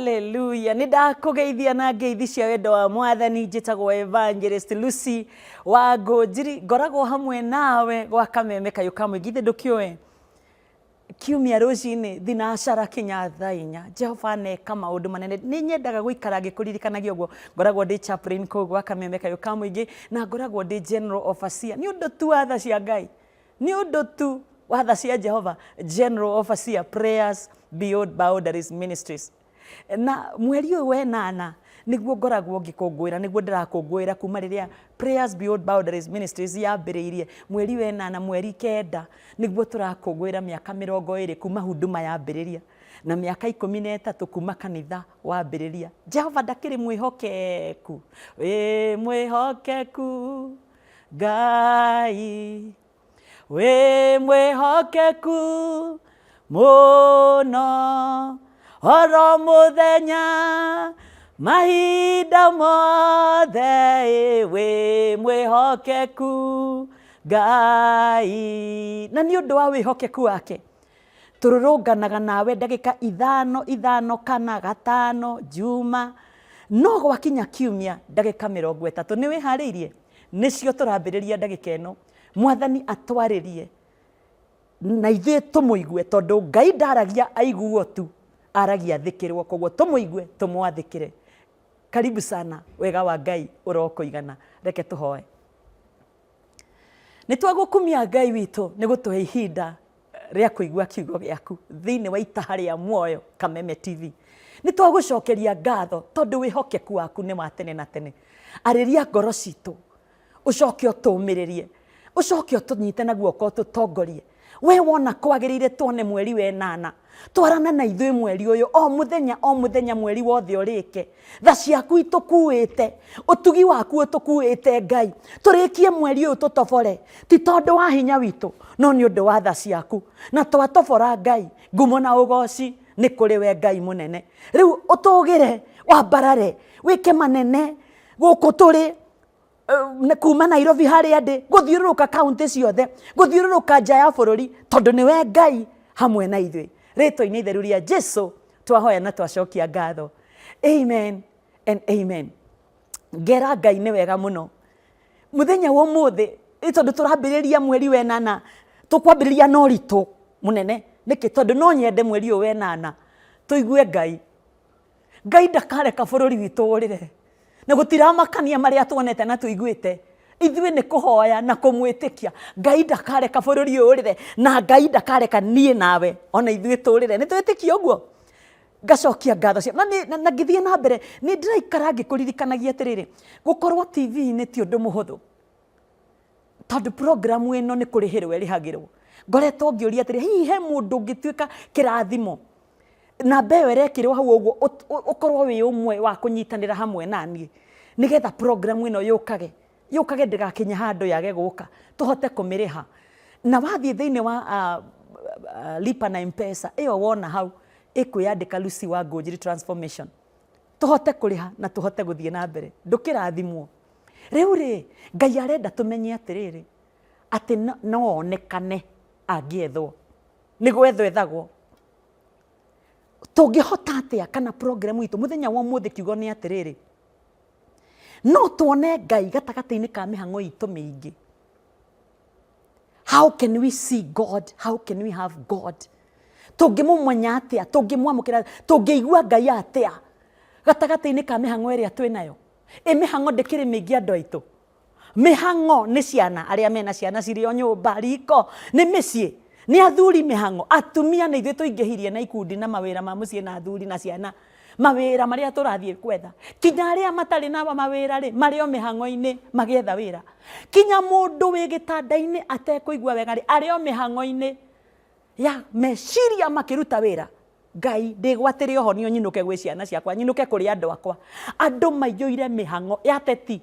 Haleluya. Nĩ ndakũgeithia na ngeithi cia wendo wa Mwathani. Njĩtagwo Evangelist Lucy wa Ngũnjiri, ngoragwo hamwe nawe gwa Kameme Kayũ ka Mũingĩ. Ithe ndũkĩũĩ kiumia rũcinĩ thinacara kinya thaa 4. Jehova aneka maũndũ manene. Nĩ nyendaga gũikara ngĩkũririkanagia ũguo. Ngoragwo ndĩ chaplain kũu gwa Kameme Kayũ ka Mũingĩ, na ngoragwo ndĩ general overseer nĩ ũndũ tu wa tha cia Ngai, nĩ ũndũ tu wa tha cia Jehova, general overseer Prayers Beyond Boundaries Ministries. Na mweri ũyũ wenana nĩguo ngoragwo ngĩkũngũĩra, nĩguo ndĩrakũngũĩra kuma rĩrĩa Prayers Beyond Boundaries Ministries yambĩrĩirie. Mweri wenana, mweri 9, nĩguo tũrakũngũĩra mĩaka 20 kuma huduma yambĩrĩria, na mĩaka 13 kuma kanitha wambĩrĩria. Jehova ndakĩrĩ mwĩhokeku, wĩ mwĩhokeku Ngai, wĩ mwĩhokeku mũno, oro mũthenya mahinda mothe, wĩ mwĩhokeku Ngai. Na nĩ ũndũ wa wĩhokeku wake tũrũrũnganaga nawe ndagĩka 5 5 kana 5 Juma, no gwakinya kiumia ndagĩka 30. Nĩ wĩharĩirie? Nĩcio tũrambĩrĩria ndagĩka ĩno. Mwathani atwarĩrie na ithuĩ tũmũigue, tondũ Ngai ndaragia aiguo tu, aragia athĩkĩrwo. Koguo tũmũigue, tũmwathĩkĩre. Karibu sana, wega wa Ngai ũrokũigana. Reke tũhoe. Nĩ twagũkumia Ngai witũ nĩ gũtũhe ihinda rĩa kũigua kiugo gĩaku thĩinĩ wa itaha rĩa muoyo Kameme TV. Nĩ twagũcokeria ngatho tondũ wĩhokeku waku nĩ wa tene na tene. Arĩria ngoro citũ, ũcoke ũtũmĩrĩrie, ũcoke ũtũnyite na guoko ũtũtongorie. We wona kwagĩrĩire tuone mweri wenana, twarana na ithuĩ mweri ũyũ o mũthenya o mũthenya, mweri wothe ũrĩke. Tha ciaku itũkuĩte, ũtugi waku ũtũkuĩte Ngai, tũrĩkie mweri ũyũ tũtobore, ti tondũ wa hinya witũ, no nĩ ũndũ wa tha ciaku. Na twatobora Ngai, ngumo na ũgoci nĩ kũrĩ we Ngai mũnene. Rĩu ũtũgĩre, wambarare, wĩke manene gũkũ tũrĩ, kuma Nairobi harĩa ndĩ, gũthiũrũrũka kaunti ciothe, gũthiũrũrũka nja ya bũrũri, tondũ nĩwe Ngai hamwe na ithuĩ. Rĩtwa-inĩ itheru rĩa Jesu twahoya na twacokia ngatho. Amen and amen. Ngera Ngai nĩ wega mũno. Mũthenya wa ũmũthĩ, tondũ tũrambĩrĩria mweri wenana, tũkwambĩrĩria na ũritũ mũnene. Nĩkĩ? Tondũ no nyende mweri ũyũ wenana tũigue Ngai. Ngai ndakareka bũrũri witũ ũrĩre, na gũtiramakania marĩa tuonete na tũiguĩte. Ithuĩ nĩ kũhoya na kũmwĩtĩkia. Ngai ndakareka bũrũri ũyũ ũrĩre, na Ngai ndakareka niĩ nawe ona ithuĩ tũrĩre. Nĩ twĩtĩkie ũguo? Ngacokia ngatho cia, na ngĩthiĩ na mbere, nĩ ndĩraikara ngĩkũririkanagia atĩrĩrĩ, gũkorwo TV-inĩ ti ũndũ mũhũthũ, tondũ programu ĩno nĩ kũrĩhĩrwo ĩrĩhagĩrwo. Ngoretwo ngĩũria atĩrĩ, hihi he mũndũ ũngĩtuĩka kĩrathimo namba ĩyo ĩrekĩrwo hau ũguo, ũkorwo wĩ ũmwe wa kũnyitanĩra hamwe na niĩ, nĩgetha programu ĩno yũkage, yũkage ndĩgakinye handũ yage gũka, tũhote kũmĩrĩha. Na wathiĩ thĩinĩ wa Lipa na M-Pesa ĩyo wona hau, ĩkwĩyandĩka Lucy wa Ngũnjiri Transformation, tũhote kũrĩha na tũhote gũthiĩ na mbere. Ndũkĩrathimwo. Rĩu rĩ, Ngai arenda tũmenye atĩrĩrĩ, atĩ no onekane angĩethwo, nĩ gwethwo ethagwo. Tũngĩhota atĩa kana program itũ mũthenya wa ũmũthĩ kiugo nĩ atĩrĩrĩ, no tuone Ngai gatagatĩ-inĩ ka mĩhang'o itũ mĩingĩ. How can we see God? How can we have God? Tũngĩmũmenya atĩa? Tũngĩmwamũkĩra? Tũngĩigua Ngai atĩa gatagatĩ-inĩ ka mĩhang'o ĩrĩa twĩ nayo? Ĩ mĩhang'o ndĩkĩrĩ mĩingĩ andũ aitũ. Mĩhang'o nĩ ciana, arĩa mena ciana cirĩ o nyũmba, riko, nĩ mĩciĩ, nĩ athuri mĩhang'o, atumia nĩ ithuĩ tũingĩhirie na ikundi na mawĩra ma mũciĩ na athuri na ciana, mawĩra marĩa tũrathiĩ gwetha. Kinya arĩa matarĩ na mawĩra rĩ, marĩ o mĩhang'o-inĩ magĩetha wĩra. Kinya mũndũ wĩ gĩtanda-inĩ atekũigua wega rĩ, arĩ o mĩhang'o-inĩ ya meciria makĩruta wĩra. Ngai, ndĩgwatĩre ũhonio nyinũke gwĩ ciana ciakwa, nyinũke kũrĩ andũ akwa. Andũ maiyũire mĩhang'o ya teti.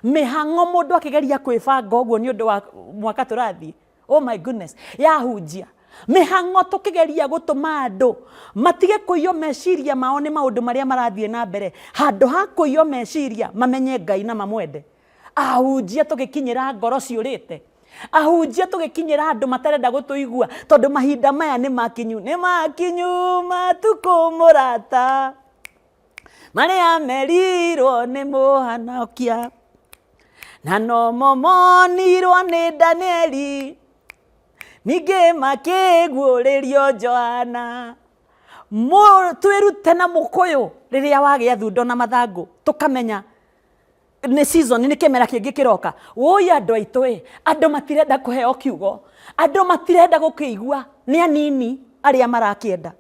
Mĩhang'o mũndũ akĩgeria kwĩbanga ũguo nĩ ũndũ wa mwaka tũrathiĩ. Oh my goodness, yahunjia. Mĩhang'o tũkĩgeria gũtũma andũ matige kũiywo meciria mao nĩ maũndũ marĩa marathiĩ na mbere. Handũ ha kũiywo meciria mamenye Ngai na mamwende. Ahunjia tũgĩkinyĩra ngoro ciũrĩte. Ahunjia tũgĩkinyĩra andũ matarenda gũtũigua, tondũ mahinda maya nĩ makinyu. Nĩ makinyu matukũ mũrata. Marĩa merirwo nĩ mũhanokia na nomo monirwo nĩ Danieli ningĩ makĩguũrĩrio Johana. Twĩrute na mũkũyũ rĩrĩa wagĩa thundo na mathangũ tũkamenya nĩ season nĩ kĩmera kĩngĩ kĩroka. Wũi andũ aitũ ĩ, andũ matirenda kũheo kiugo, andũ matirenda gũkĩigua, nĩ anini arĩa marakĩenda.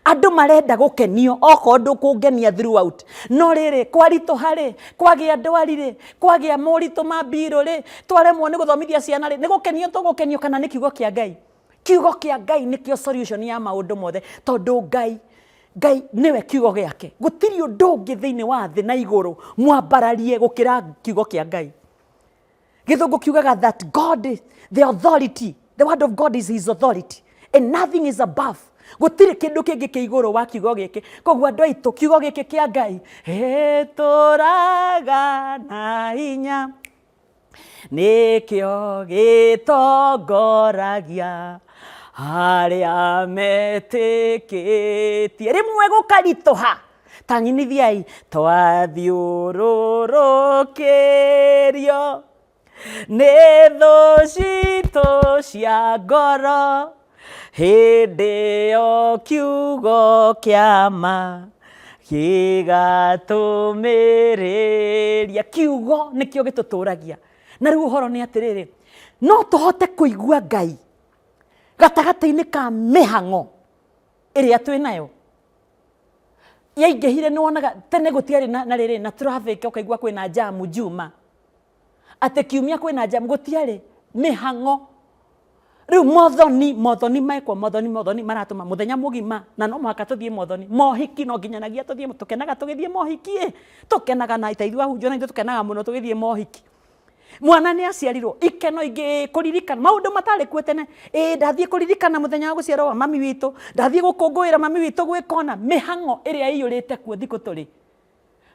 Andũ marenda gũkenio okorwo ndũkũngenia throughout. No rĩrĩ, kwaritũha rĩ, kwagĩa ndwari rĩ, kwagĩa moritũ ma mbirũ rĩ, twaremwo nĩ gũthomithia ciana rĩ, nĩ gũkenio tũgũkenio kana nĩ kiugo kĩa Ngai? Kiugo kĩa Ngai nĩkĩo solution ya maũndũ mothe, tondũ Ngai, Ngai nĩwe kiugo gĩake. Gũtirĩ ũndũ ũngĩ thĩinĩ wa thĩ na igũrũ mwambararie gũkĩra kiugo kĩa Ngai. Gĩthũngũ kiugaga that God, the authority, the word of God is his authority and nothing is above. Gũtirĩ kĩndũ kĩngĩ kĩ igũrũ wa kiugo gĩkĩ. Koguo andũ aitũ, kiugo gĩkĩ kĩa Ngai ĩtũraga na hinya, nĩkĩo gĩtongoragia arĩa metĩkĩtie. Rĩmwe gũkaritũha ta nyinithiai, twathiũrũrũkĩrio nĩ thũ citũ cia ngoro, hĩndĩ ĩyo kiugo kĩa ma gĩgatũmĩrĩria. Kiugo nĩkĩo gĩtũtũragia. Na rĩu ũhoro nĩ atĩrĩrĩ, no tũhote kũigua Ngai gatagatĩ-inĩ ka mĩhang'o ĩrĩa twĩ nayo yaingĩhire. Nĩ wonaga tene gũtiarĩ na rĩrĩ na traffic, ũkaigua kwĩna jamu Juma, atĩ kiumia kwĩna jamu, gũtiarĩ mĩhang'o. Rĩu mothoni, mothoni mekwo, mothoni, mothoni maratũma mũthenya mũgima, na no mũhaka tũthiĩ mothoni. Mohiki no nginyanagia tũthiĩ, tũkenaga tũgĩthiĩ mohiki ĩ, tũkenaga na ta ithuĩ ahunjia na ithuĩ tũkenaga mũno tũgĩthiĩ mohiki. Mwana nĩ aciarirwo, ikeno ingĩ, kũririkana maũndũ matarĩ kuo tene. Ĩ ndathiĩ kũririkana mũthenya wa gũciarwo wa mami witũ, ndathiĩ gũkũngũĩra mami witũ gwĩkona, mĩhang'o ĩrĩa ĩiyũrĩte kuo thikũ tũrĩ.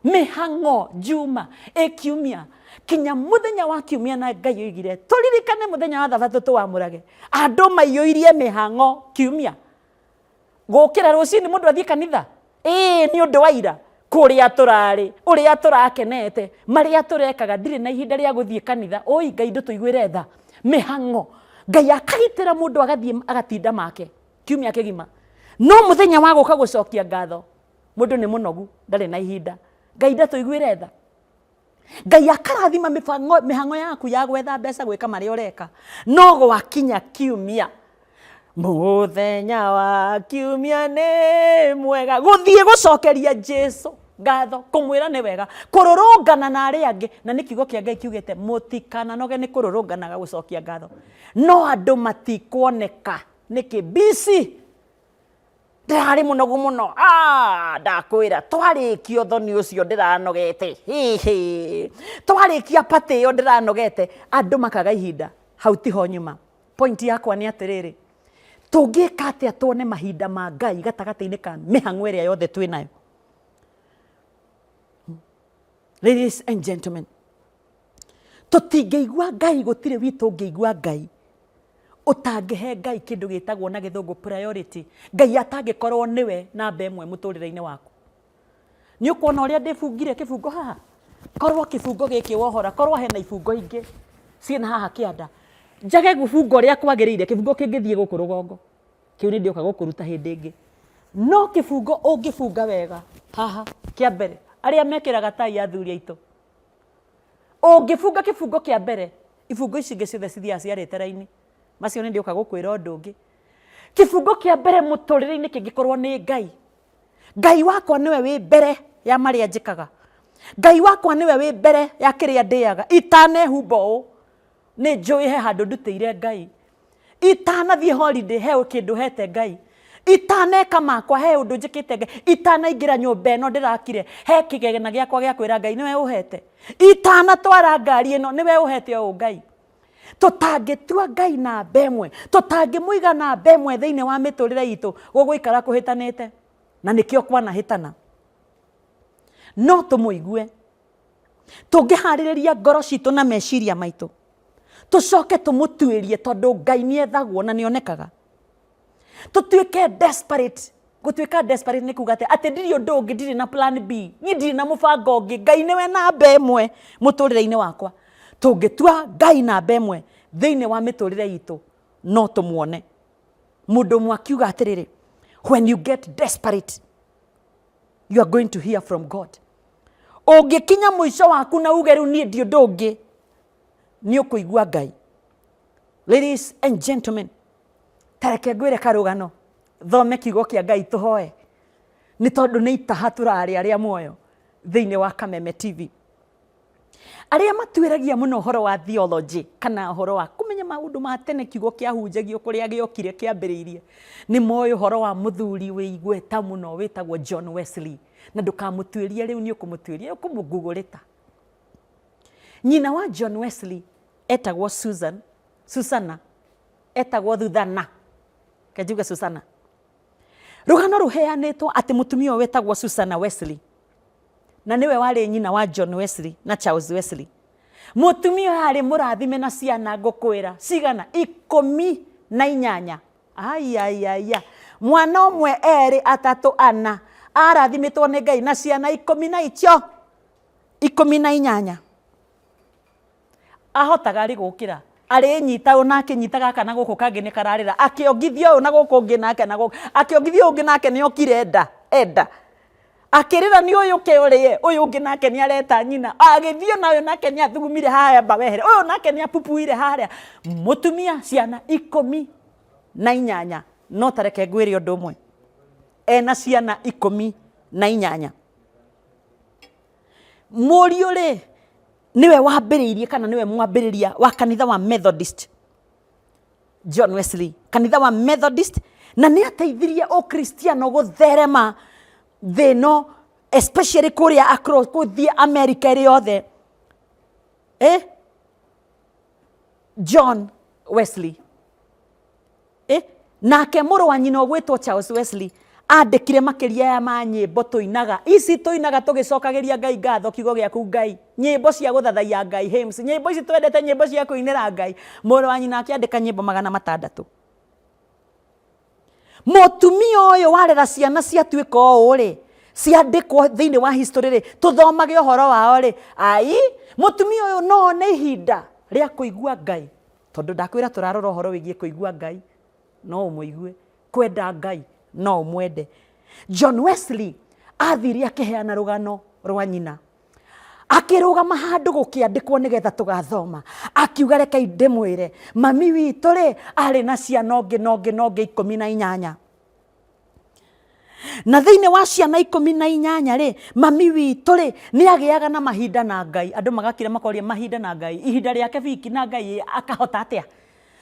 Mĩhang'o Juma, ĩ kiumia, kinya mũthenya wa kiumia, na Ngai oigire tũririkane mũthenya wa thabatũ tũwamũrage. Andũ maiyũirie mĩhang'o kiumia. Gũkĩra rũcinĩ mũndũ athiĩ kanitha, ĩĩ nĩ ũndũ wa ira, kũrĩa tũrarĩ, ũrĩa tũrakenete, marĩa tũrekaga, ndirĩ na ihinda rĩa gũthiĩ kanitha. Oi Ngai ndũtũiguĩre tha. Mĩhang'o Ngai akagitĩra mũndũ agathiĩ agatinda make kiumia kĩgima, no mũthenya wa gũka gũcokia ngatho mũndũ nĩ mũnogu, ndarĩ na ihinda. Ngai ndatũiguĩre tha. Ngai akarathima mĩhang'o yaku ya gwetha mbeca, gwĩka marĩa ũreka, no gwakinya kiumia, mũthenya wa kiumia nĩ mwega gũthiĩ gũcokeria Jesu ngatho, kũmwĩra nĩ wega, kũrũrũngana na arĩa angĩ. Na nĩ kiugo kĩa Ngai kiugĩte mũtikananoge nĩ kũrũrũnganaga gũcokia ngatho, no andũ matikuoneka nĩkĩ busy. Ndĩrarĩ mũnogu mũno, ndakwĩra twarĩkia ũthoni ũcio ndĩranogete, hihi twarĩkia party ĩyo ndĩranogete, andũ makaga ihinda. Hau tiho nyuma. Point yakwa nĩ atĩrĩrĩ, tũngĩka atĩa tuone mahinda ma Ngai gatagatĩ-inĩ ka mĩhang'o ĩrĩa yothe twĩ nayo? Ladies and gentlemen, tũtingĩigua Ngai, gũtirĩ witũ ũngĩigua Ngai ũtangĩhe Ngai kĩndũ gĩtagwo na gĩthũngũ priority. Ngai atangĩkorwo nĩwe namba ĩmwe mũtũrĩre-inĩ waku. Nĩ ũkuona ũrĩa ndĩbungire kĩbungo haha? Korwo kĩbungo gĩkĩ wohora, korwo hena ibungo ingĩ ciĩna haha kĩanda, njage gũbunga ũrĩa kwagĩrĩire, kĩbungo kĩngĩthiĩ gũkũ rũgongo. Kĩu nĩ ndĩoka gũkũruta hĩndĩ ĩngĩ. No kĩbungo ũngĩbunga wega haha kĩa mbere, arĩa mekĩraga tai athuri aitũ, ũngĩbunga kĩbungo kĩa mbere, ibungo ici ingĩ ciothe cithiaga ciarĩte raini. Macio nĩ ndĩũka gũkwĩra ũndũ ũngĩ. Kĩbungo kĩa mbere mũtũrĩre-inĩ kĩngĩkorwo nĩ Ngai, Ngai wakwa nĩwe wĩ mbere ya marĩa njĩkaga, Ngai wakwa nĩwe wĩ mbere ya kĩrĩa ndĩaga, itanehumba ũũ nĩ njũĩ he handũ ndutĩire Ngai, itanathiĩ holiday he kĩndũ hete Ngai, itaneka makwa he ũndũ njĩkĩte Ngai, itanaingĩra nyũmba ĩno ndĩrakire he kĩgegena gĩakwa gĩa kwĩra Ngai nĩwe ũhete, itanatwara ngari ĩno nĩwe ũhete ũũ Ngai. Tũtangĩtua Ngai namba ĩmwe, tũtangĩmũiga namba ĩmwe thĩinĩ wa mĩtũrĩre itũ, gũgũikara kũhĩtanĩte, na nĩkĩo kwanahĩtana. No tũmũigue tũngĩharĩrĩria ngoro citũ na meciria maitũ, tũcoke tũmũtuĩrie, tondũ Ngai nĩ ethagwo na nĩ onekaga. Tũtuĩke desperate. Gũtuĩka desperate nĩ kuga atĩ atĩ ndirĩ ũndũ ũngĩ, ndirĩ na plan B, niĩ ndirĩ na mũbango ũngĩ, Ngai nĩwe namba ĩmwe mũtũrĩre-inĩ wakwa. Tũngĩtua Ngai namba ĩmwe thĩinĩ wa mĩtũrĩre itũ, no tũmuone. Mũndũ ũmwe akiuga atĩrĩrĩ, when you get desperate, you are going to hear from God. Ũngĩkinya mũico waku na uge rĩu niĩ ndi ũndũ ũngĩ, nĩ ũkũigua Ngai. Ladies and gentlemen, ta reke ngwĩre karũgano, thome kiugo kĩa Ngai tũhoe, nĩ tondũ nĩ itaha tũrarĩa rĩa muoyo thĩinĩ wa Kameme TV. Arĩa matuĩragia mũno ũhoro wa theology kana ũhoro wa kũmenya maũndũ ma tene kiugo kĩahunjagio kũrĩa gĩokire kĩambĩrĩirie, nĩ moĩ ũhoro wa mũthuri wĩ igweta mũno wĩtagwo John Wesley, na ndũkamũtuĩrie rĩu nĩ ũkũmũtuĩria, ũkũmũgugũrĩta. Nyina wa John Wesley etagwo Susan, Susana, etagwo Thuthana, reke njuge Susana. Rũgano rũheanĩtwo atĩ mũtumia ũyũ wetagwo Susana Wesley na nĩwe warĩ nyina wa John Wesley na Charles Wesley. Mũtumia ũyũ arĩ mũrathime na ciana ngũkwĩra cigana 18. Aiaiaia, mwana ũmwe, erĩ, atatũ, ana, arathimĩtwo nĩ Ngai na ciana ikũmi na icio, 18. Ahotaga rĩ gũkĩra arĩnyita ũyũ na akĩnyita gaka na gũkũ kangĩ nĩ kararĩra, akĩongithia ũyũ na gũkũ ũngĩ nake na gũkũ, akĩongithia ũyũ ũngĩ nake nĩ okire enda, enda. Akĩrĩra nĩ ũyũ ũke ũrĩe, ũyũ ũngĩ nake nĩ areta nyina, agĩthiĩ ona ũyũ nake nĩ athugumire haha amba wehere, ũyũ nake nĩ apupuire harĩa. Mũtumia ciana 18, no ta reke ngwĩre ũndũ ũmwe, ena ciana 18. Mũriũ rĩ, nĩwe wambĩrĩirie kana nĩwe mwambĩrĩria wa kanitha wa Methodist, John Wesley, kanitha wa Methodist, na nĩ ateithirie ũkristiano gũtherema thĩ ĩno, especially kũrĩa across, gũthiĩ America ĩrĩ yothe. John Wesley. Nake mũrũ wa nyina ũgwĩtwo Charles Wesley andĩkire makĩria ya ma nyĩmbo tũinaga ici tũinaga tũgĩcokagĩria Ngai ngatho, kiugo gĩaku Ngai, nyĩmbo cia gũthathaiya Ngai, hymns, nyĩmbo ici twendete, nyĩmbo cia kũinĩra Ngai. Mũrũ wa nyina akĩandĩka nyĩmbo 600. Mũtumia ũyũ warera ciana ciatuĩka ũũ rĩ, ciandĩkwo thĩinĩ wa history rĩ, tũthomage ũhoro wao rĩ, ai, mũtumia ũyũ no one ihinda rĩa kũigua Ngai. Tondũ ndakwĩra tũrarora ũhoro wĩgiĩ kũigua Ngai, no ũmũigue, kwenda Ngai, no ũmwende. John Wesley athire akĩheana rũgano rwa nyina. Akĩrũgama handũ gũkĩandĩkwo nĩgetha tũgathoma, akiuga rekei ndĩmwĩre, mami witũ rĩ, arĩ na ciana ũngĩ na ũngĩ na ũngĩ 18. Na thĩinĩ wa ciana 18 rĩ, mami witũ rĩ, nĩ agĩaga na mahinda na Ngai. Andũ magakira makoria mahinda na Ngai, ihinda rĩake biki na Ngai akahota atĩa?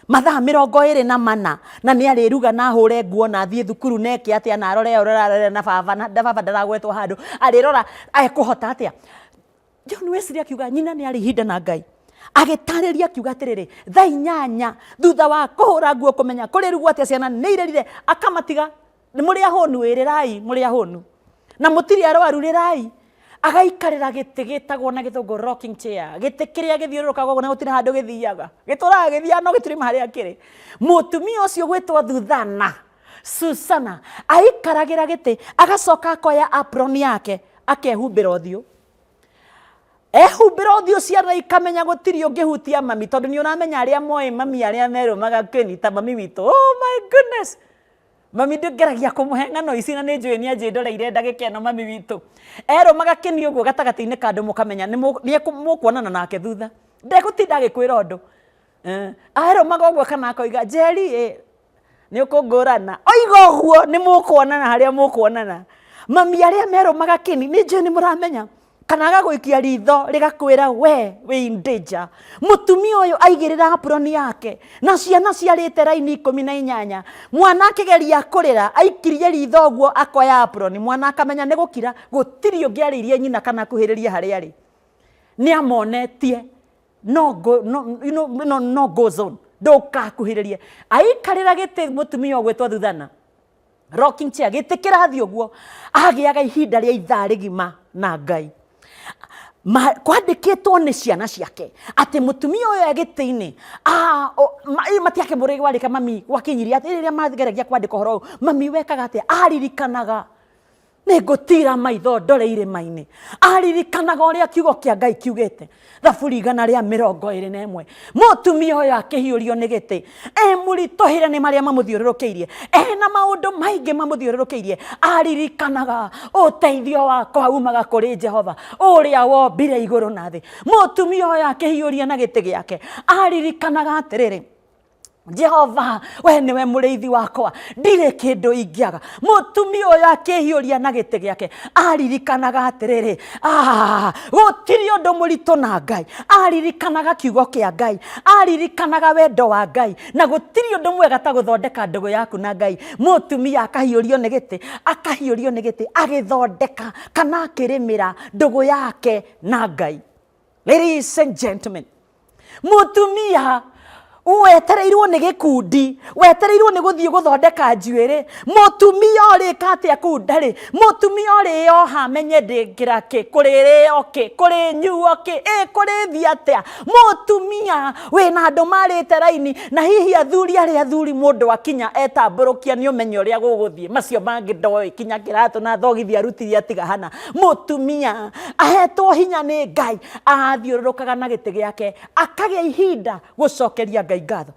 Mathaa 24, na nĩ arĩruga na ahũre nguo na athiĩ thukuru na eke atĩa na arore arore na baba, na baba ndaragwetwo handũ, arĩrora ekũhota atĩa? John Wesley akiuga nyina nĩ arĩ ihinda na Ngai. Agĩtarĩria akiuga atĩrĩrĩ, thaa 8 thutha wa kũhũra nguo kũmenya kũrĩ rugwo atĩa ciana nĩ irĩrire, akamatiga, nĩ mũrĩ ahũnu ĩrĩrai, mũrĩ ahũnu. Na mũtirĩ arwaru rĩrai. Agaikarĩra gĩtĩ gĩtagwo na gĩthũngũ rocking chair, gĩtĩ kĩrĩa gĩthiũrũrũkaga ũguo na gũtirĩ handũ gĩthiaga. Gĩtũraga gĩthiaga no gĩtirĩ harĩa kĩrĩ. Mũtumia ũcio gwĩtwo Thuthana, Susana, aikaragĩra gĩtĩ, agacoka akoya apron yake, akehumbĩra ũthiũ. Ehumbĩra ũthiũ ciana ikamenya gũtirĩ ũngĩhutia mami, tondũ nĩ ũramenya arĩa moĩ mami arĩa merũmaga kĩni ta mami witũ. Oh my goodness! Mami ndĩngeragia kũmũhe ng'ano ici na nĩ njũĩ nĩ anjĩndoreire ndagĩka ĩno mami witũ. Erũmaga kĩni ũguo gatagatĩ-inĩ ka andũ mũkamenya nĩ mũkuonana nake thutha. Ndegũtinda agĩkwĩra ũndũ. Erũmaga ũguo kana akoiga, Njeri ĩ, nĩ ũkũngũrana. Oiga ũguo nĩ mũkuonana harĩa mũkuonana. Mami arĩa merũmaga kĩni, nĩ njũĩ nĩ mũramenya. Kana agagũikia ritho rĩgakwĩra we wĩ in danger. Mũtumia ũyũ aigĩrĩra apron yake na ciana ciarĩte raini 18. Mwana akĩgeria kũrĩra aikirie ritho ũguo akoya apron, mwana akamenya nĩ gũkira, gũtirĩ ũngĩ arĩirie nyina kana akuhĩrĩrie harĩa arĩ. Nĩ amonetie no go, no, you know, no, no go zone, ndũkakuhĩrĩrie. Aikarĩra gĩtĩ mũtumia ũgwĩtwo Thuthana, rocking chair, gĩtĩ kĩrathiĩ ũguo, agĩaga ihinda rĩa ithaa rĩgima na Ngai. Kwandĩkĩtwo nĩ ciana ciake atĩ mũtumia ũyũ e gĩtĩ-inĩ, matiakĩmũrĩgwarĩka mami gwakinyirie atĩ rĩrĩa mageragia kwandĩka ũhoro ũyũ, mami wekaga atĩa? Aririkanaga nĩ ngũtira maitho ndore irĩma-inĩ. Aririkanaga ũrĩa kiugo kĩa Ngai kiugĩte, Thaburi 121. Mũtumia ũyũ akĩhiũrio nĩ gĩtĩ, e mũritũhĩre nĩ marĩa mamũthiũrũrũkĩirie, ena maũndũ maingĩ mamũthiũrũrũkĩirie, aririkanaga ũteithio wakwa umaga kũrĩ Jehova ũrĩa wombire igũrũ na thĩ. Mũtumia ũyũ akĩhiũria na gĩtĩ gĩake, aririkanaga atĩrĩrĩ, Jehova we nĩwe mũrĩithi wakwa, ndirĩ kĩndũ ingĩaga. Mũtumia ũyũ akĩhiũria na gĩtĩ gĩake, aririkanaga atĩrĩrĩ, gũtirĩ ũndũ mũritũ na Ngai. Aririkanaga kiugo kĩa Ngai, aririkanaga wendo wa Ngai, na gũtirĩ ũndũ mwega ta gũthondeka ndũgũ yaku na Ngai. Mũtumia akahiũrio nĩ gĩtĩ, akahiũrio nĩ gĩtĩ, agĩthondeka kana akĩrĩmĩra ndũgũ yake na Ngai. Ladies and gentlemen, mũtumia wetereirwo nĩ gĩkundi, wetereirwo nĩ gũthiĩ gũthondeka njuĩrĩ, mũtumia ũrĩka atĩa kũu ndarĩ, mũtumia ũrĩoha amenye ndĩngĩra kĩ, kũrĩrĩo kĩ, kũrĩnyuo kĩ, ĩ kũrĩthiĩ atĩa, mũtumia wĩna andũ marĩte raini, na hihi athuri arĩa athuri mũndũ akinya etambũrũkia nĩ ũmenye ũrĩa gũgũthiĩ, macio mangĩ ndoĩ, kinya kĩratũ na thogithi arutire atiga hana. Mũtumia ahetwo hinya nĩ Ngai, athiũrũrũkaga na gĩtĩ gĩake, akagĩa ihinda gũcokeria Ngai ngatho,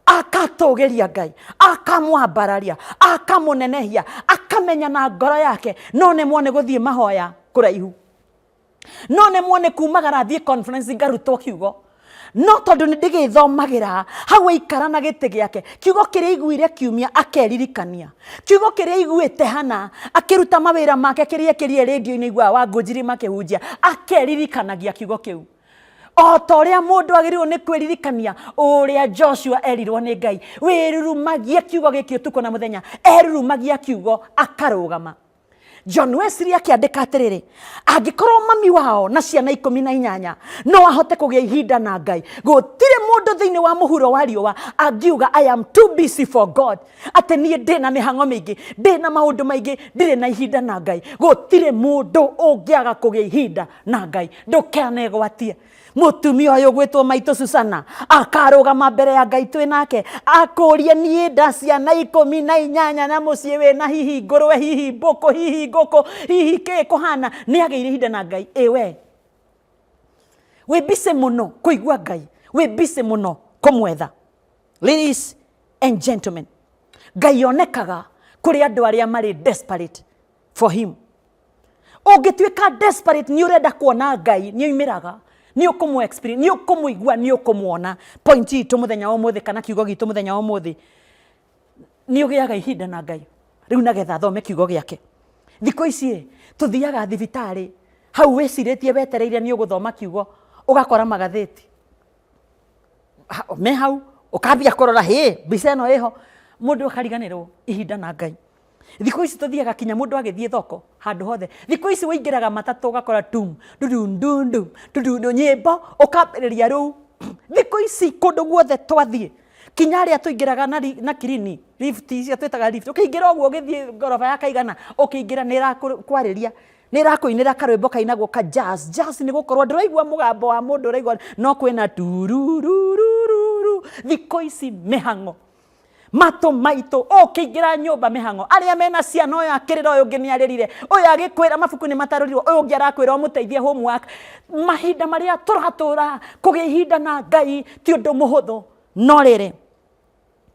akatũgĩria Ngai, akamwambararia, akamũnenehia, akamenya na ngoro yake no nemwo nĩ gũthiĩ mahoya kũraihu, no nemwo nĩ kumagara thiĩ conference ngarutwo kiugo, no tondũ nĩ ndĩgĩthomagĩra hau aikara na gĩtĩ gĩake, kiugo kĩrĩa aiguire kiumia akeririkania, kiugo kĩrĩa aiguĩte hana akĩruta mawĩra make, kĩrĩa ekĩrire rĩndio-inĩ aiguaga Wangũnjiri makĩhunjia, akeririkanagia kiugo kĩu. O ta ũrĩa mũndũ agĩrĩirwo nĩ kwĩririkania ũrĩa Joshua erirwo nĩ Ngai, wĩrurumagie kiugo gĩkĩ ũtukũ na mũthenya, erurumagia kiugo akarũgama. John Wesley akĩandĩka atĩrĩrĩ, angĩkorwo mami wao na ciana 18 no ahote kũgĩa ihinda na Ngai, gũtirĩ mũndũ thĩinĩ wa mũhuro wa riũa angiuga I am too busy for God, atĩ niĩ ndĩ na mĩhang'o mĩingĩ, ndĩ na maũndũ maingĩ, ndirĩ na ihinda na Ngai. Gũtirĩ mũndũ ũngĩaga kũgĩa ihinda na Ngai. Ndũkanegwatie. Mũtumia ũyũ gwĩtwo maitũ Susana akarũgama mbere ya Ngai twĩ nake, akũrie niĩ nda ciana 18 na mũciĩ wĩna hihi ngũrwe, hihi mbũkũ, hihi ngũkũ, hihi kĩ kũhana, nĩ agĩire ihinda na Ngai. Ĩ we wĩ busy mũno kũigua Ngai, wĩ busy mũno kũmwetha. Ladies and gentlemen, Ngai onekaga kũrĩ andũ arĩa marĩ desperate for him. Ũngĩtuĩka desperate nĩ ũrenda kuona Ngai, nĩ oimĩraga, nĩ ũkũmũ experience, nĩ ũkũmũigua, nĩ ũkũmuona. Point itũ mũthenya wa ũmũthĩ kana kiugo gitũ mũthenya wa ũmũthĩ, nĩ ũgĩaga ihinda na Ngai rĩu nagetha thome kiugo gĩake. Thikũ ici ĩ, tũthiaga thibitarĩ hau wĩcirĩtie wetereire nĩ ũgũthoma kiugo, ũgakora magathĩti me hau, ũkambia kũrora hĩ mbica ĩno ĩho, mũndũ akariganĩrwo ihinda na Ngai. Thikũ ici tũthiaga kinya mũndũ agĩthiĩ thoko handũ hothe. Thikũ ici wĩingĩraga matatũ ũgakora tum dudundundu dudundu nyĩmbo ũkambĩrĩria rĩu. Thikũ ici kũndũ guothe twathiĩ kinya arĩa tũingĩraga na kirini lift icio twĩtaga lift, ũkĩingĩra ũguo ũgĩthiĩ ngoroba ya kaigana, ũkĩingĩra nĩ ĩrakwarĩria, nĩ ĩrakũinĩra karwĩmbo kainagwo ka jazz. Jazz nĩ gũkorwo ndũraigua mũgambo wa mũndũ, ũraigua no kwĩna tururururu. Thikũ ici mĩhang'o matũ maitũ, ũkĩingĩra nyũmba mĩhang'o, arĩa mena ciana, ũyũ akĩrĩra, ũyũ ũngĩ nĩ arĩrire, ũyũ agĩkwĩra mabuku nĩ matarũrirwo, ũyũ ũngĩ arakwĩra ũmũteithie homework. Mahinda marĩa tũratũra kũgĩa ihinda na Ngai ti ũndũ mũhũthũ, no rĩrĩ,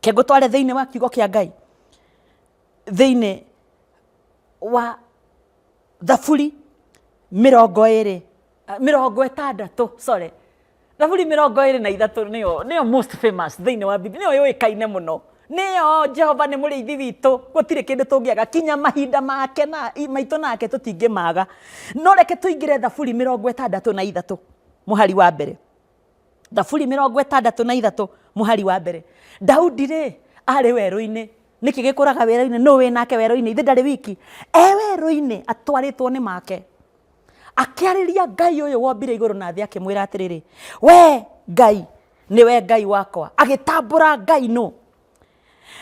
ke ngũtware thĩinĩ wa kiugo kĩa Ngai, thĩinĩ wa Thaburi mĩrongo ĩrĩ, mĩrongo ĩtandatũ, sorry, Thaburi 23 nĩyo most famous thĩinĩ wa Biblia, nĩyo yũĩkaine mũno, nĩyo Jehova nĩ mũrĩithi witũ, gũtirĩ kĩndũ tũngĩaga, kinya mahinda make na maitũ nake tũtingĩmaga. No reke tũingĩre Thaburi 63 mũhari wa mbere. Thaburi 63 mũhari wa mbere. Daudi rĩ, arĩ werũ-inĩ. Nĩkĩ gĩkũraga werũ-inĩ? Nũ wĩ nake werũ-inĩ? Ithe ndarĩ wiki. E werũ-inĩ atwarĩtwo nĩ make. Akĩarĩria Ngai ũyũ wombire igũrũ na thĩ akĩmwĩra atĩrĩrĩ, we Ngai nĩwe Ngai wakwa. Agĩtambũra Ngai nũ.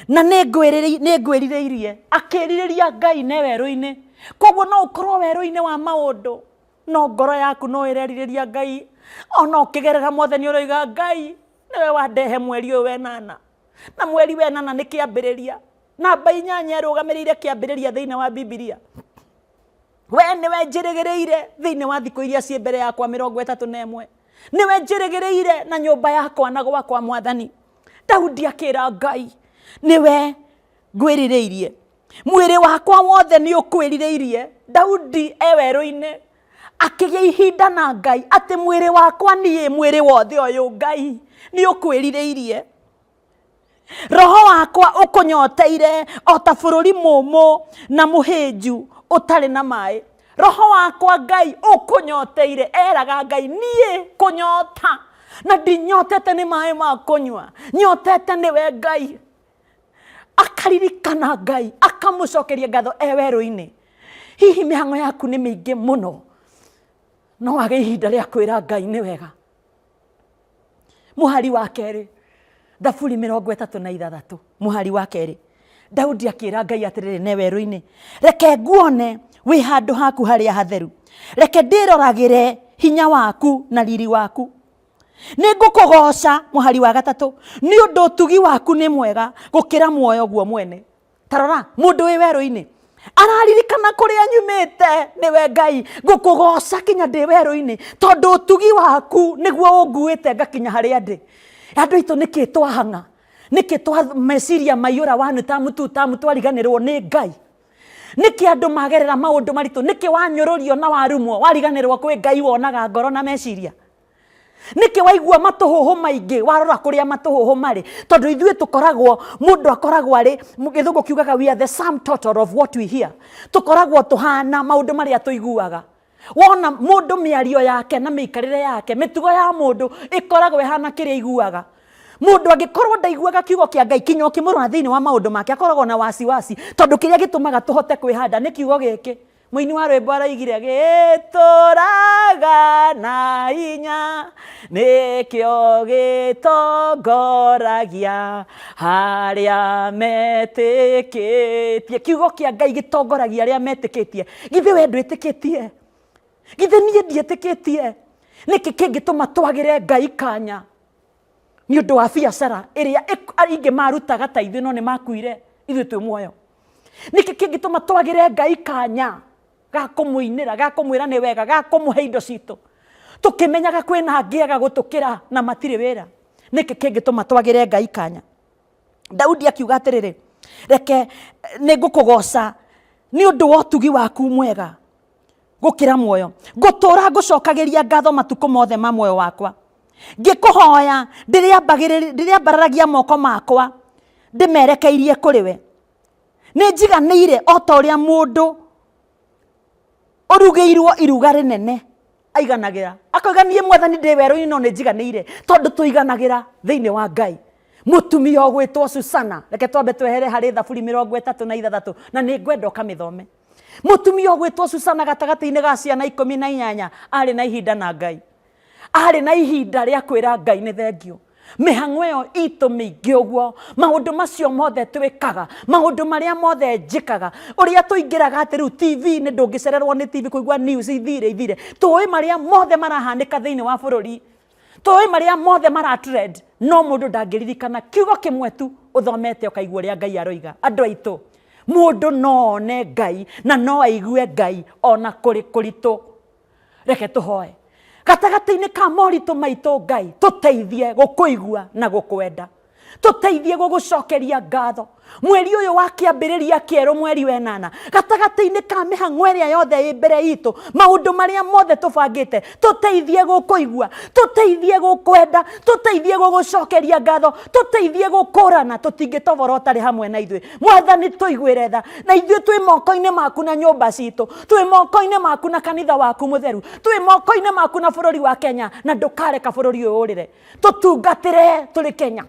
Na nĩ ngwĩrirĩirie. Akĩrirĩria Ngai ne werũ-inĩ. Koguo no ũkorwo werũ-inĩ wa maũndũ. No ngoro yaku no ĩrerirĩria Ngai, ona ũkĩgerera mothe nĩ ũroiga Ngai nĩwe wandehe mweri ũyũ wenana, na mweri wenana nĩ kĩambĩrĩria. Namba 8 ĩrũgamĩrĩire kĩambĩrĩria thĩinĩ wa Bibilia. We nĩwe njĩrĩgĩrĩire thĩinĩ wa thikũ iria ciĩ mbere yakwa 31. Nĩwe njĩrĩgĩrĩire na nyũmba yakwa na gwakwa Mwathani. Daudi akĩra Ngai, nĩwe ngwĩrirĩirie. Mwĩrĩ wakwa wothe nĩ ũkwĩrirĩirie. Daudi e werũ-inĩ akĩgĩa ihinda na Ngai atĩ mwĩrĩ wakwa niĩ, mwĩrĩ wothe ũyũ Ngai nĩ ũkwĩrirĩirie. Roho wakwa ũkũnyoteire o ta bũrũri mũũmũ na mũhĩnju ũtarĩ na maĩ. Roho wakwa Ngai ũkũnyoteire, eraga Ngai niĩ kũnyota na ndinyotete nĩ maĩ ma kũnyua, nyotete nĩwe Ngai. Akaririkana Ngai, akamũcokeria ngatho e werũ-inĩ. Hihi mĩhang'o yaku nĩ mĩingĩ mũno, no wage ihinda rĩa kwĩra Ngai nĩ wega. Mũhari wa kerĩ, Thaburi 36 mũhari wa kerĩ, Daudi akĩra Ngai atĩrĩrĩ ne werũ-inĩ, reke nguone wĩ handũ haku harĩa hatheru, reke ndĩroragĩre hinya waku na riri waku. Nĩ ngũkũgooca, mũhari wa 3, nĩ ũndũ ũtugi waku nĩ mwega gũkĩra muoyo guo mwene. Ta rora, mũndũ wĩ werũ-inĩ araririkana kũrĩa nyumĩte, nĩwe Ngai, ngũkũgooca kinya ndĩ werũ-inĩ, tondũ ũtugi waku nĩguo ũnguĩte ngakinya harĩa ndĩ. Andũ aitũ, nĩkĩ twahang'a? Nĩkĩ twa meciria maiyũra one term, two term, twariganĩrwo nĩ Ngai? Nĩkĩ andũ magerera maũndũ maritũ? Nĩkĩ wanyũrũrio na warumwo wariganĩrwo kwĩ Ngai wonaga ngoro na meciria? Nĩkĩ waigua matũhũhũ maingĩ warora kũrĩa matũhũhũ marĩ? Tondũ ithuĩ tũkoragwo, mũndũ akoragwo arĩ, gĩthũngũ kiugaga we are the sum total of what we hear. Tũkoragwo tũhana maũndũ marĩa tũiguaga. Wona mũndũ mĩario yake na mĩikarĩre yake, mĩtugo ya mũndũ ĩkoragwo ĩhana kĩrĩa aiguaga. Mũndũ angĩkorwo ndaiguaga kiugo kĩa Ngai, kinya ũkĩmũrora thĩinĩ wa maũndũ make akoragwo na wasiwasi, tondũ kĩrĩa gĩtũmaga tũhote kwĩhanda nĩ kiugo gĩkĩ. Mũini wa rwĩmbo aroigire gĩtũraga na hinya, nĩkĩo gĩtongoragia harĩa metĩkĩtie. Kiugo kĩa Ngai gĩtongoragia arĩa metĩkĩtie. Githĩ we ndwĩtĩkĩtie? Githĩ niĩ ndiĩtĩkĩtie? Nĩkĩ kĩngĩtũma twagĩre Ngai kanya nĩ ũndũ wa biacara ĩrĩa aingĩ marutaga ta ithuĩ no nĩ makuire, ithuĩ twĩ muoyo? Nĩkĩ kĩngĩtũma twagĩre Ngai kanya ga kũmũinĩra, ga kũmwĩra nĩ wega, ga kũmũhe indo citũ, tũkĩmenyaga kwĩna angĩ ega gũtũkĩra na matirĩ wĩra? Nĩkĩ kĩngĩtũma twagĩre Ngai kanya? Daudi akiuga atĩrĩrĩ, reke nĩ ngũkũgoca nĩ ũndũ wa ũtugi waku mwega gũkĩra muoyo, ngũtũũra ngũcokagĩria ngatho matukũ mothe ma muoyo wakwa, ngĩkũhoya ndĩrĩambararagia moko makwa ndĩmerekeirie kũrĩ we. Nĩ njiganĩire o ta ũrĩa mũndũ ũrugĩirwo iruga rĩnene aiganagĩra, akoiga niĩ Mwathani ndĩ werũ-inĩ no nĩ njiganĩire, tondũ tũiganagĩra thĩinĩ wa Ngai. Mũtumia ũgwĩtwo Susana, reke twambe twehere harĩ Thaburi 36 na nĩ ngwenda ũkamĩthome. Mũtumia ũgwĩtwo Susana gatagatĩ-inĩ ga ciana 18 arĩ na ihinda na Ngai. Arĩ na ihinda rĩa kwĩra Ngai nĩ thengio. Mĩhang'o ĩyo itũ mĩingĩ ũguo, maũndũ macio mothe twĩkaga, maũndũ marĩa mothe njĩkaga, ũrĩa tũingĩraga atĩ rĩu TV-inĩ ndũngĩcererwo nĩ TV kũigua news ithire ithire, tũĩ marĩa mothe marahanĩka thĩinĩ wa bũrũri, tũĩ marĩa mothe mara trend, no mũndũ ndangĩririkana kiugo kĩmwe tu ũthomete ũkaigua ũrĩa Ngai aroiga. Andũ aitũ, mũndũ no one Ngai na no aigue Ngai ona kũrĩ kũritũ. Reke tũhoe. Gatagatĩ-inĩ ka moritũ maitũ Ngai, tũteithie gũkũigua na gũkwenda. Tũteithie gũgũcokeria ngatho. Mweri ũyũ wa kĩambĩrĩria kĩerũ, mweri wenana, gatagatĩ-inĩ ka mĩhang'o ĩrĩa yothe ĩ mbere itũ, maũndũ marĩa mothe tũbangĩte, tũteithie gũkũigua, tũteithie gũkwenda, tũteithie gũgũcokeria ngatho, tũteithie gũkũrana, tũtingĩtobora ũtarĩ hamwe na ithuĩ. Mwathani tũiguĩre tha, na ithuĩ twĩ moko-inĩ maku na nyũmba citũ, twĩ moko-inĩ maku na kanitha waku mũtheru, twĩ moko-inĩ maku na bũrũri wa Kenya, na ndũkareka bũrũri ũyũ ũrĩre. Tũtungatĩre tũrĩ Kenya,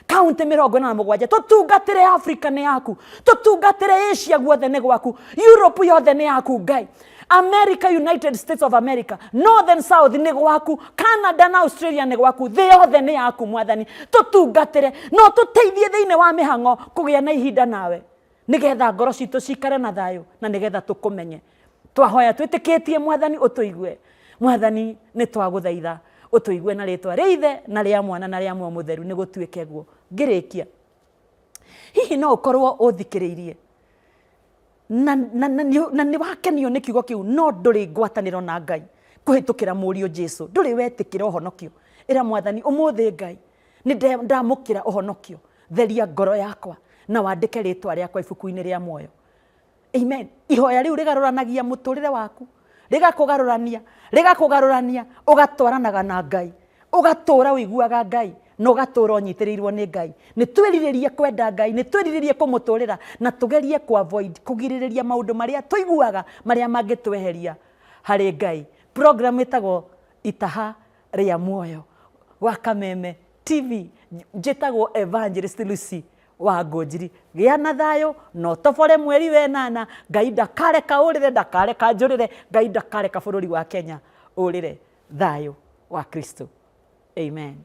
kaunti 47, tũtungatĩre Afrika nĩ yaku, tũtungatĩre Asia guothe nĩ gwaku, Europe yothe nĩ yaku Ngai, America, United States of America, North and South nĩ gwaku, Canada na Australia nĩ gwaku, thĩ yothe nĩ yaku Mwathani. Tũtungatĩre no tũteithie thĩinĩ wa mĩhang'o kũgĩa na ihinda nawe, nĩgetha ngoro citũ cikare na thayũ na nĩgetha tũkũmenye. Twahoya twĩtĩkĩtie Mwathani ũtũigue. Mwathani nĩ twagũthaitha ũtũigue na rĩtwa rĩa Ithe na rĩa Mwana na rĩa Muoyo Mũtheru nĩ gũtuĩke guo. Ngĩrĩkia, hihi no ũkorwo ũthikĩrĩirie na, na, na, nĩ- na nĩ wakenio nĩ kiugo kĩu no ndũrĩ ngwatanĩro na Ngai kũhĩtũkĩra mũriũ Jesu, ndũrĩ wetĩkĩra ũhonokio. Ĩra Mwathani ũmũthĩ Ngai nĩ ndamũkĩra ũhonokio, theria ngoro yakwa na wandĩke rĩtwa rĩakwa ibuku-inĩ rĩa muoyo. Amen. Ihoya rĩu rĩgarũranagia mũtũrĩre waku, rĩgakũgarũrania, rĩgakũgarũrania, ũgatwaranaga na Ngai, ũgatũra ũiguaga Ngai, na ũgatũra ũnyitĩrĩirwo nĩ Ngai. Nĩ twĩrirĩrie kwenda Ngai, nĩ twĩrirĩrie kũmũtũrĩra, na tũgerie kũ avoid, kũgirĩrĩria maũndũ marĩa tũiguaga marĩa mangĩtweheria harĩ Ngai. Program ĩtagwo Itaha rĩa Muoyo wa Kameme TV. Njĩtagwo Evangelist Lucy wa Ngũnjiri. Gĩa na thayũ na ũtobore mweri wenana. Ngai ndakareka ũrĩre, ndakareka njũrĩre, Ngai ndakareka bũrũri wa Kenya ũrĩre. Thayũ wa Kristo. Amen.